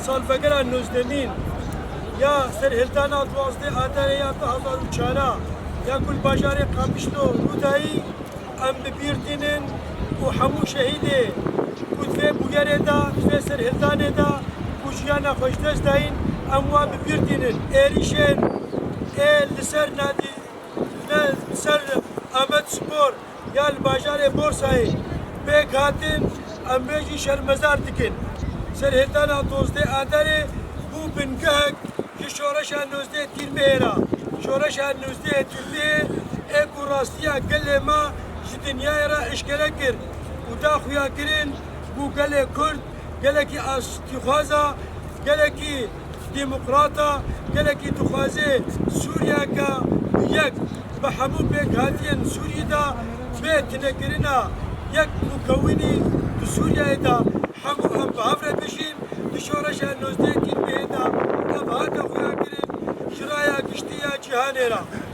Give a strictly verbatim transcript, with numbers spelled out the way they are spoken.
Salvegera nozdemîn ya serhildana duwazdeh Adarê ya du hezar û çar a ya ku li bajarê Qamişlo rû dayî, em bi bîr tînin û hemû şehîdê ku di vê bûyerê de, di vê serhildanê de ku jiyana xwe ji dest dayîn, em wan bi bîr tînin. Êrîşên ê li ser Nadî ne ser Amed Spor ya li bajarê Borsayê pêk hatin, em vê jî şermezar dikin. Serhildana dozdeh Adarê bû bingehek ji şoreşa nozdeh Tîrmehê re. Şoreşa nozdeh Tîrmehê ê ku rastiya gelê me ji dinyayê re eşkere kir û da xuyakirin ku gelê Kurd gelekî astîxwaza, gelekî demokrata, gelekî dixwaze Sûriyeke yek bi hemû pêkhatiyên Sûriyê de bê tinekirina yek mukewinî di Sûriyeyê de hemû em bi hev re dijîn, di şoreşa nozdeh Tîrmehê de ev hate xuyakirin ji raya giştî ya cîhanê re.